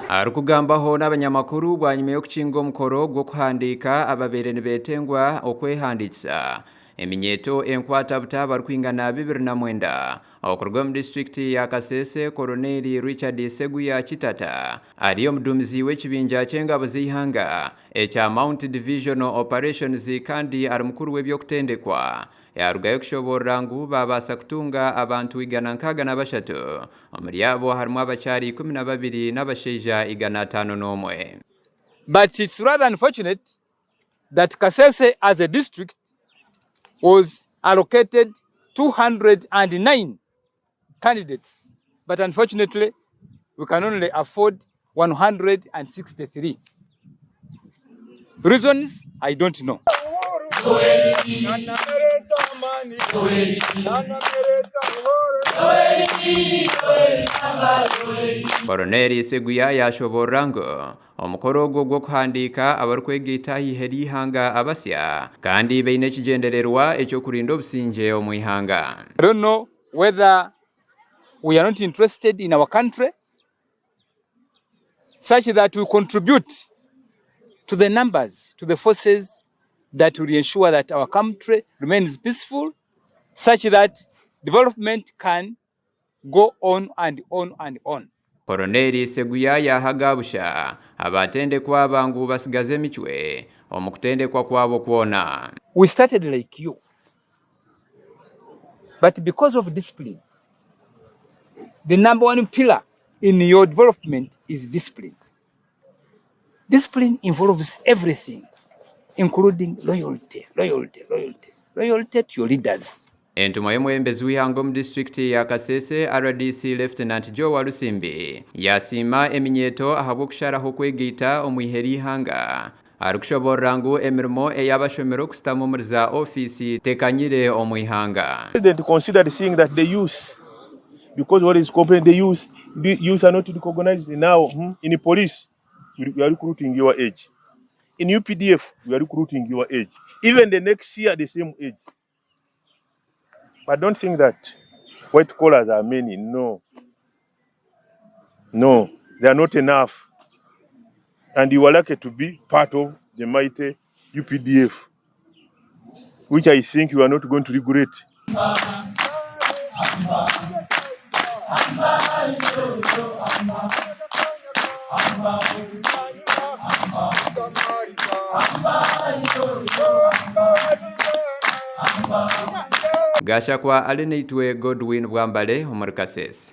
Arikugambaho n'abanyamakuru bwanyima y'okukinga omukoro gw'okuhandiika ababaire nibetengwa okwehandiikisa eminyeeto enkwata buta barikwingana 29 okuruga omu disiturikiti ya Kasese, Koroneeri Richard Seguya Kitata ari omuduumizi w'ekibinja ky'engabo z'eihanga ekya Mount Divisional Operations kandi ari mukuru w'eby'okutendekwa yaarugayo kushoboorora ngu baabaasa kutunga abantu 163 omuri abo harimu abakyara 12 n'abashaija 501. But it's rather unfortunate that Kasese as a district was allocated 209 candidates but unfortunately we can only afford 163. Reasons I don't know. Koroneri Seguya yaashoboorora ngu omukoro ogwo gw'okuhandiika abarikwegaita aha ihe ry'eihanga abasya kandi baine ekigyendererwa eky'okurinda obusingye omu ihanga. I don't know whether we are not interested in our country such that we contribute to the numbers, to the forces that will ensure that our country remains peaceful such that development can go on and on and on. Koroneri Seguya yaahaga busha abatendekwa aba ngu batsigaze emicwe omu kutendekwa kwabo kwona. We started like you but because of discipline, the number one pillar in your development is discipline. Discipline involves everything including loyalty, loyalty, loyalty, loyalty to your leaders. Entumwa y'omwebembezi w'eihanga omu disiturikiti ya Kasese, RDC Lieutenant Joe Walusimbi yasiima eminyeeto ahabw'okusharaho kwegaita omu ihe ry'eihanga arikushoboorora ngu emirimo ei abashomire okusitama omuri za ofiisi tekanyire omu ihanga. President considered seeing that the youth because what is complaining the youth the youth are not recognized now hmm? in police we are recruiting your age in UPDF we are recruiting your age even the next year the same age but don't think that white collars are many no no they are not enough and you are lucky to be part of the mighty UPDF which I think you are not going to regret. Gashakwa Alinaitwe Godwin Bwambale omuri Kasese.